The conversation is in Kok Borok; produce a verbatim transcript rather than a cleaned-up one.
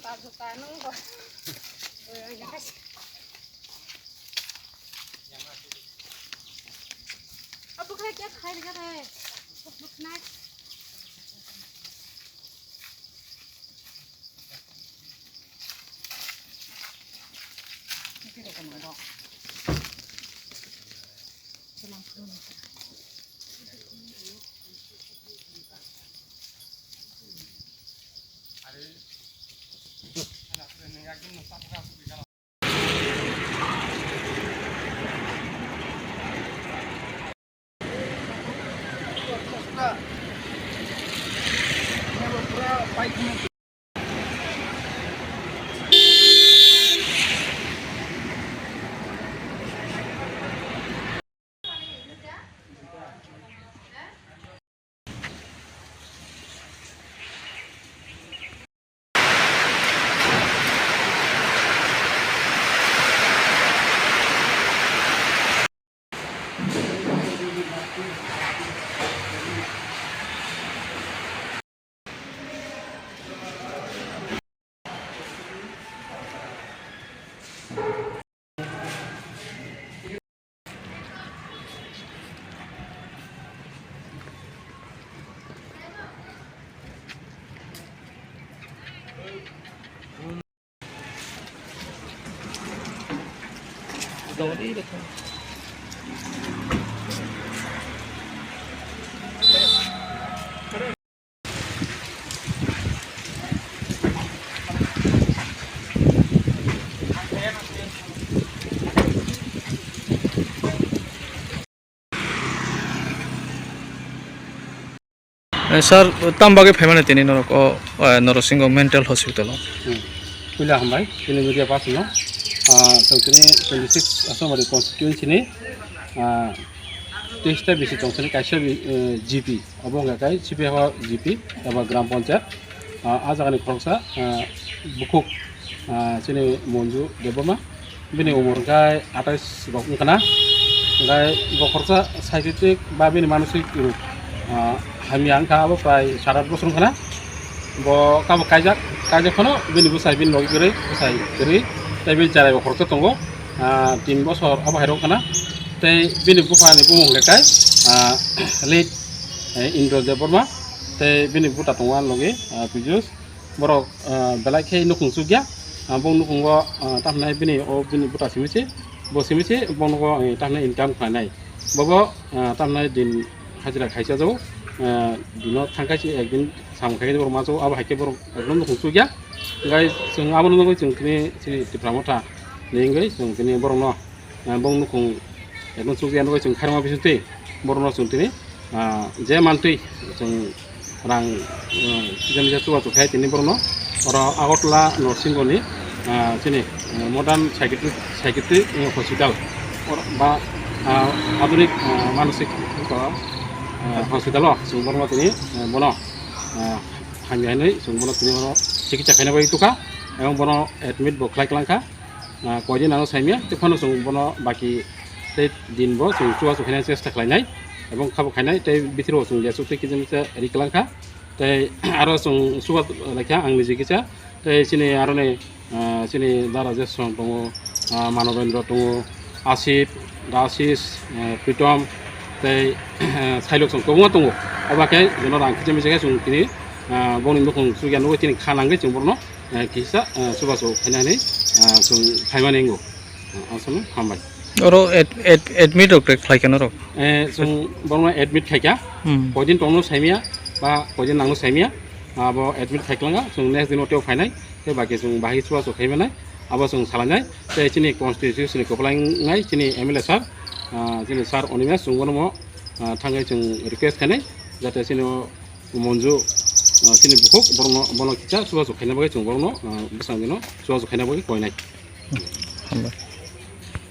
Juta, juta nung bo. Abo khai kya khai riga re. Buknai. Eh, sir, tam bagwi phaimani tini norok o, eh, Norosingho Mental Hospital o? Hmm. Puila hambai, tini media pass no. Ah, chwng tini twenty six Asomari constituency ni, ah, teis ta bisi tong sini kaisa bi, eh, G P, obo wngkha kai C P F G P eba Gram Panchayat. Ah, ah jagani khoroksa, ah, bukhuk, ah, chini Monju Debbarma. Bini umor hwnkhe atais rok wngkha na. Hwnkhe bo khoroksa psychiatric ba bini manosik rok, ah, hamya wngkha, abo prai sat at bosor wngkha na. Bo kabo kaijak, kaijak phano bini bwsai bini logi kwrwi, bwsai kwrwi, tei bini cherai bo khoroksa tongo, ah, tin bosor abo hai rok wngkha na. Tei bini bupha ni bumung hwnkhe kai, ah, late, eh, Indra Debbarma, tei bini buta tongo ani logi, ah, Pijus. Borok, ah, belai khe nukhung chukya. Ah, bo nukung o, ah, tamhinai bini o bini buta simi se, bo simi se bo nugo, eh, tamhinai income khlainai. Bobo, ah, tamhinai din hajira khaisa jago, ah, dino thangkai se ekdin samung khaikhe borok ma jago, abo hai khe borok ekdom nukhung chukya. Hwnkhe chwng abono nugwi chwng tini chini Tipra Motha ni wngwi chwng tini borokno, ah, bo nukhung ekdom chukya nugwi chwng khairokma bisingtwi borokno chwng tini, ah, je mantwi chwng rang, ah, kisa misa chubachu khai tini borokno oro Agartala Norsinghoni, ah, chini, ah, modern psychiatric, psychiatric, ah, hospital or ba, ah, adhunik, ah, manosik, ah, hospital o chwng borokno tini, ah, bono, ah, hamya hinwi chwng bono tini oro chikitsa khaina bagwi tukha, ebong bono admit bo khlai klangkha. Ah, koidin ano saimya, tei phano chwng bono baki tei din bo chwng chubachu khaina chesta khlainai, ebong khabo khainai, tei bithiro chwng liasuk tei kisa misa ri klangkha, tei aro chwng chuba laikha ang niji kisa, tei chini aroni, ah, chini dara Jeswant tongo, ah, Manobendra tongo, Asif, Dasis, ah, Pritom, tei Sailok chwng kwbangma tongo, obo khe jono rang kisa misa khe chwng tini, ah, bongni nukhung chukya nugwi tini kha nangwi chwng borokno eh, kisa, eh, chubachu khaina hinwi, eh, chwng phaimani wngo. Eh, aswkno hambai. Oro ad-, ad-, admit rok khlai kha norok? Eh, chwng borokno admit khaikha. Hmm. Koidin tongno saimya ba koidin nangno saimya, abo admit khai klanga, chwng next dino teo phainai, tei baki chwng bahai chubachu khaimanai, abo chwng salainai, tei chini constituency ni kwplai wngnai chini M L A sir, ah, chini sir Animesh, chwng bono mo, ah, thangwi chwng request khainai, jate chini o Monju, ah, chini bukhuk, borokno, bono kisa chubachu khaina bagwi chwng borokno, ah, bwskango chubachu khaina bagwi koinai. Hambai.